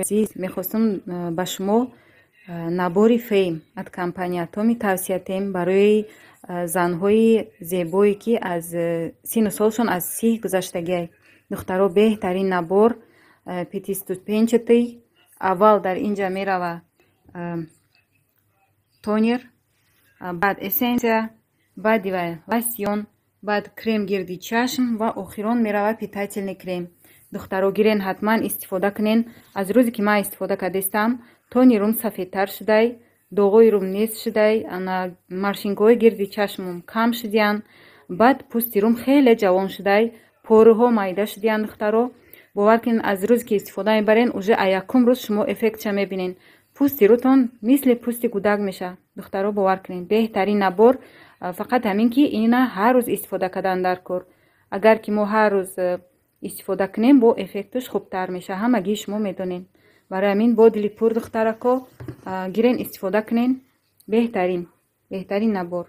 Азиз, мехостам ба шумо набори Фейм от компания Атоми тавсия тем барои занҳои зебое, ки аз сину солшон аз 30 гузаштагиай. Духтаро, беҳтарин набор, пятиступенчатый. Аввал дар инҷа мерава тонер, баъд эссенция, баъди вай лосьон, баъд крем гирди чашм ва охирон мерава питательный крем. Духтаро, гирен, ҳатман истифода кунен. Аз рӯзе ки ман истифода кардистам, тонерум сафедтар шудай, доғои рум нест шудай, ана морщинкаҳои гирди чашмум кам шудиянд, баъд пӯсти рум хеле ҷавон шудай, порыҳо майда шудиянд. Духтаро, бовар кунед, аз рӯзе ки истифода мебарен, уже а якум рӯз шумо эффектша мебинен. Пӯсти рӯтон мисли пӯсти кӯдак мешавад. Духтаро, бовар кунед, беҳтарин набор. Фақат ҳамин ки ина ҳар рӯз истифода кардан дар кор. Агар ки мо ҳар рӯз истифода кунем, бо эффекташ хубтар мешавад. Ҳамагии шумо медонед. Барои ҳамин бо дили пур, духтарако, гирен, истифода кунен. Беҳтарин, беҳтарин набор.